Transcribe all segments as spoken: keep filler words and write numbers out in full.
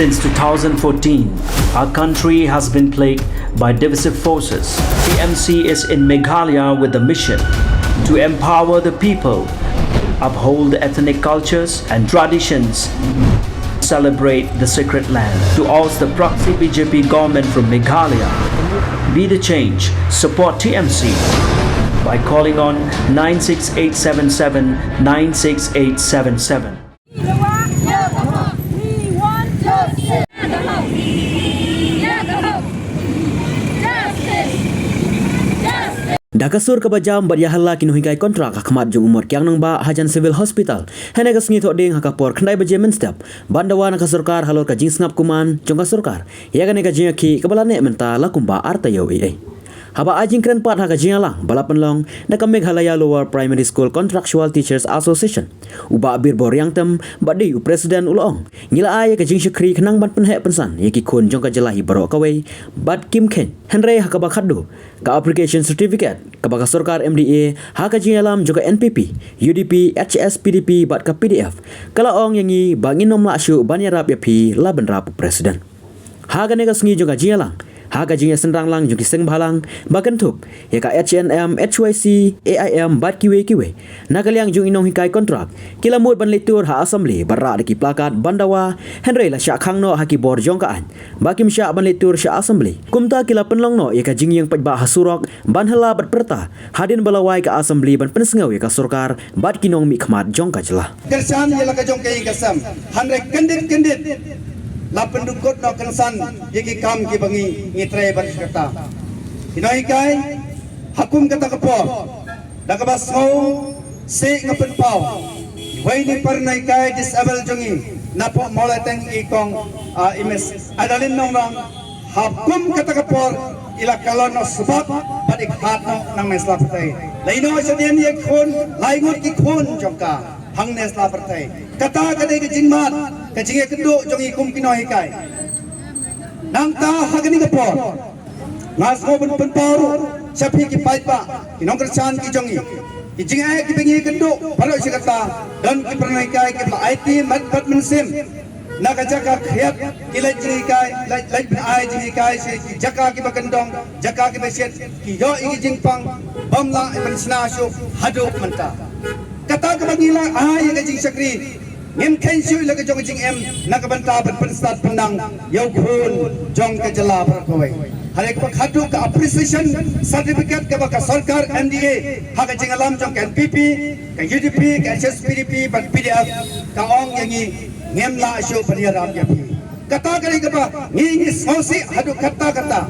Since two thousand fourteen, our country has been plagued by divisive forces. T M C is in Meghalaya with the mission to empower the people, uphold ethnic cultures and traditions, celebrate the sacred land, to oust the proxy B J P government from Meghalaya. Be the change. Support T M C by calling on nine six eight seven seven nine six eight seven seven. Da ka sur kaba jam bad ïa hala ki nonghikai kontrak ha khmat jong u Mot Kiang Nangbah hajan Civil Hospital hynne ka sngi Thohdieng ha ka por khyndai baje mynstep ban dawa na ka sorkar halor ka jingsngap kumne jong ka sorkar ïa kane ka jingïakhih kaba la neh mynta la kumba ar taïew ei ei. Haba ai jingkren pat ha ka jingïalang ba la pynlong da ka Meghalaya Lower Primary School Contractual Teachers Association, u Bah Birbor Riangtem bad dei u president u la ong, ngi la ai ïa ka jingshakri khnang ban pynheh pynsan ïa ki khun jong ka jylla hi baroh kawei bad kim kheiñ. Hynrei ha kaba khatduh, ka application certificate kaba ka sorkar M D A ha ka jingïalam jong ka N P P, U D P, H S P D P bad ka P D F ka la ong ïa ngi ba ngin ym lah shuh ban ïarap ïa phi la bynrap u president. Ha kane ka sngi jong ka jingïalang, ha ka jingïasynrang lang jong ki sengbhalang ba kynthup ïa ka H N M, H Y C, A I M bad kiwei kiwei, na ka liang jong i nonghikai kontrak, ki la mut ban leit tur ha assembly bad rah da ki plakat ban dawa, hynrei la shah khang noh ha ki bor jong ka aiñ ba kim shah ban leit tur sha assembly. Kumta ki la pynlong noh ïa ka jingïeng paidbah ha surok ban hylla bad pyrta hadien ba la wai ka assembly ban pynsngew ïa ka sorkar bad ki nongmihkhmat jong ka jylla. Kyrshan ïa la ka jong ka ïing ka sem, hynrei kyndit kyndit la pynduh kut noh kynsan ïa ki kam kiba ngi ngi trei ban shkata. Ki nonghikai, ha kum kata ka por, da kaba sngewsih nga pynpaw, wei na i para nonghikai disable jong ngi na Pohmawlateng, i kong, ah, i Miss Adalin Nongrang, ha kum kata ka por i la kylla noh sbak bad i khat noh nangne sla pyrthei. La ïeh noh shadien ïa ki khun, lai ngut ki khun jong ka hangne sla pyrthei. Kata ka dei ka jingmad, ka jingïakynduh jong ngi kum ki nonghikai. Nangta ha kane ka por nga sngew ban pynpaw ruh sha phi ki paidbah, ki nongkyrshan ki jong ngi, ki jingeh kiba ngi ïakynduh baroh shi katta, don ki para nonghikai kiba la aiti met bad mynsiem na ka jaka khriat, ki leit jinghikai, leit, leit ban ai jinghikai sha ki jaka kiba kyndong, jaka kiba shit, ki ïoh ïa ki jingpang bym lah ban shna shuh haduh mynta. Kata kaba ngi la ai ïa ka jingshakri, ngim kheiñ shuh ïa la ka jong ka jingim na ka bynta ban pynstad pynnang ïa u khun jong ka jylla baroh kawei. Hynrei kaba khatduh, ka appreciation certificate kaba ka sorkar M D A ha ka jingïalam jong ka N P P, ka U D P, ka H S P D P bad P D F ka ong ïa ngi, ngim lah shuh ban ïarap ïa phi. Kata ka dei kaba ngi ngi sngewsih haduh katta katta.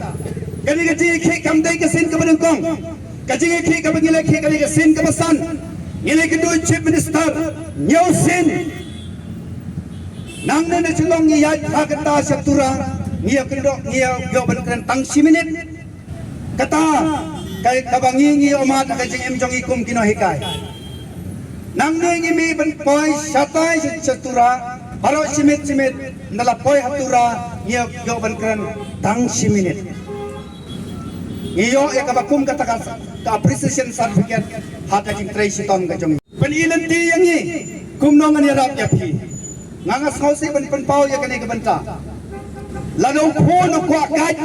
Kane ka jingïakhih kam dei ka sien kaba nyngkong. Ka jingïakhih kaba ngi la ïakhih ka dei ka sien kaba san. Ngi la ïakynduh Chief Minister hynñiew sien. Nangne na Shillong ngi ïaid ha kata sha Tura, ngi ïakynduh, ngi ïa, ïoh ban kren tang shi minit. Kata ka, kaba ngi ngi ïohmad ha ka jingim jong ngi kum ki nonghikai. Nangne ngi mih ban poi shatai sha, sha Tura, baroh shi miet shi miet, ynda la poi ha Tura ngi ïoh, ïoh ban kren tang shi minit. Ngi ïoh ïa kaba kum kata ka, ka appreciation certificate ha ka jingtrei shitom ka jong ngi. Pyni lynti ïa ngi kumno ngan ïarap ïa phi. Nga nga sngewsih ban pynpaw ïa kane ka bynta. Lada u khun u kwah kait,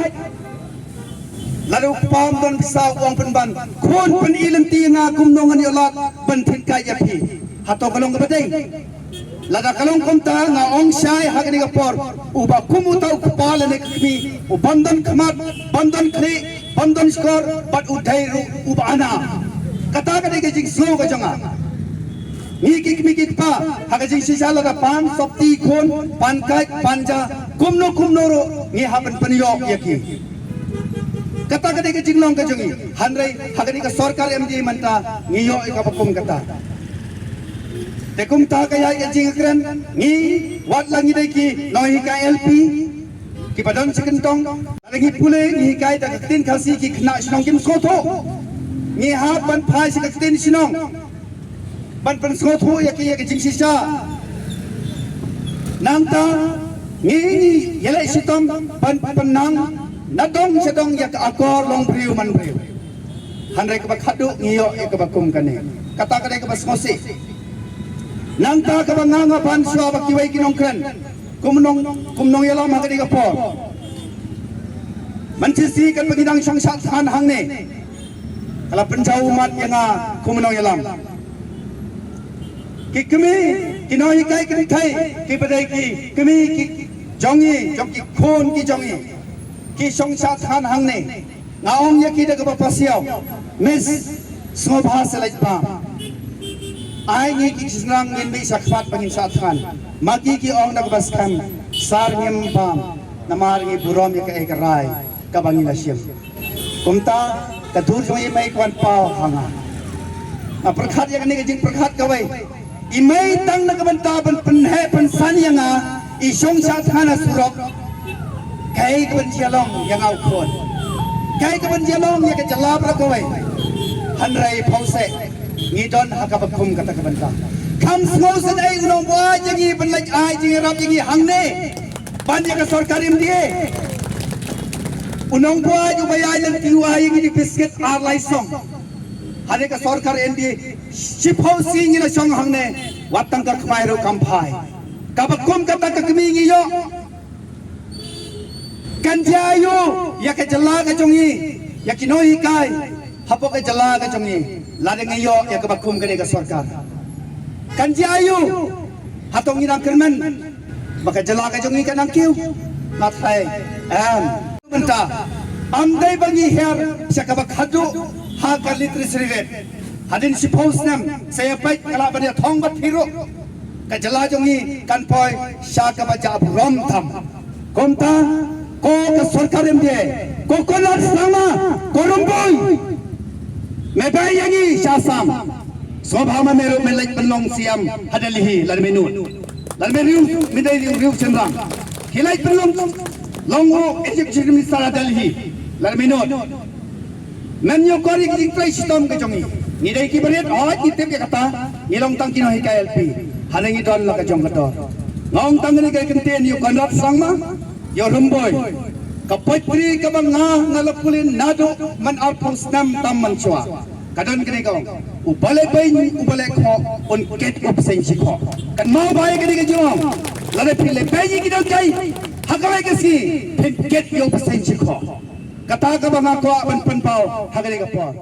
lada u kpa um don pisa, u ong pynban, khun, pyni lynti ïa nga kumno ngan ïoh lad ban thied kait ïa phi. Hato ka long kaba dei? Lada ka long kumta, nga ong shai ha kane ka por, uba kum uta u kpa lane ka kmie u bym don khmat, bym don khlieh, bym don shkor, bad u dei ruh uba anah. Kata ka dei ka jingsngew ka jong nga. Ngi ki kmie ki kpa, ha ka jingshisha lada pan sopti khun, pan kait, pan ja, kumno kumno ruh ngi hap ban pynïoh ïa ki. Kata ka dei ka jinglong ka jong ngi. Hynrei ha kane ka sorkar M D A mynta ngi ïoh ïa kaba kum kata. Te kumta ka ïaid ka jingkren, ngi, wat la ngi dei ki nonghikai L P kiba don shi kyntong, lada ngi pule ngi hikai da ka ktien Khasi, ki khynnah shnong kim sngewthuh. Ngi hap ban phai sha ka ktien shnong ban pynsngewthuh ïa ki, ïa ki jingshisha. Nangta ngi, ngi ïaleh shitom ban pynnang na dong sha dong ïa ka akor long briew man briew. Hynrei kaba khadduh ngi ïoh ïa kaba kum kane. Kata ka dei kaba sngewsih. Nangta kaba nga nga pan shuwa ba kiwei ki nongkren. Kum nong, kum nongïalam ha kane ka por. Mynta shi katba ngi dang shong shad than hangne, ka la pynjaw ummat ïa nga kum nongïalam. Ki kmie, ki nonghikai kynthei, kiba dei ki kmie ki jong ngi, jong ki khun ki jong ngi, ki shong shad than hangne. Nga ong ïa ki da kaba pasiaw, Miss, sngewbha sa leit bam. Ai ngi ki shynrang ngin mih shakhmat ba ngin shad than. Ma ki ki ong da kaba skhem, Sir, ngim bam, namar ngi burom ïa kaei ka rai kaba ngi la shim. Kumta ka dur jong i mei ka wan paw ha nga. Nga pyrkhat ïa kane ka jingpyrkhat kawei. I mei tang na ka bynta ban pynheh pynsan ïa nga, i shong shad than ha surok. Kaei kaban jia long ïa nga u khun? Kaei kaban jia long ïa ka jylla baroh kawei? Hynrei phew seh ngi don ha kaba kum kata ka bynta. Kham sngewsynei u nongbuaid ïa ngi ban leit ai jingïarap ïa ngi hangne ban ïa ka sorkar M D A. U nongbuaid uba ïaid lynti u ai ïa ngi ki biskit ar lai song. Hangne ka sorkar M D A shiphew sngi ngi la shong hangne, wat tang ka khmai ruh kam phai. Kaba kum kata ka kmie ngi ïoh. Kan jia aiu ïa ka jylla ka jong ngi, ïa ki nonghikai hapoh ka jylla ka jong ngi, lada ngi ïoh ïa kaba kum kane ka sorkar? Kan jia aiu? Hato ngi dang kyrmen ba ka jylla ka jong ngi ka nang kiew? Nga tharai em. Mynta, ym dei ba ngi hiar sha kaba khadduh ha ka literacy rate. Hadien shiphew snem sa ïa peit, ka lah ban ïa thong bad phi ruh, ka jylla jong ngi kan poi sha kaba jah burom tam. Kumta, ko ka sorkar M D A, ko Conrad Sangma, ko Rymbui, me bai ïa ngi sha Assam. Sngewbha ma me ruh me leit pynlong C M ha Delhi lada me nud. Lada me riew, me dei riew, riew shynrang, khie leit pynlong, long u executive minister ha Delhi lada me nud. Mem ñiewkor ïa ki jingtrei shitom ka jong ngi. Ngi dei ki barit, hooid ngi tip ïa kata, ngi long tang ki nonghikai L P. Hynrei ngi don la ka jong ka dor. Nga ong tang kane ka kyntien ïa u Conrad Sangma, ïa u Rymbui. Ka poetry kaba nga, nga la pule naduh man arphew snem tam mynshuwa. Ka don kane ka ong, uba leh beiñ, uba leh khoh, un kit u bseiñ shi khoh. Kan mut ba ïa kane ka jingong, lada phi leh beiñ ïa ki nongkei, ha kawei ka sngi phin kit ïa u bseiñ shi khoh. Kata kaba nga kwah ban pynpaw ha kane ka por.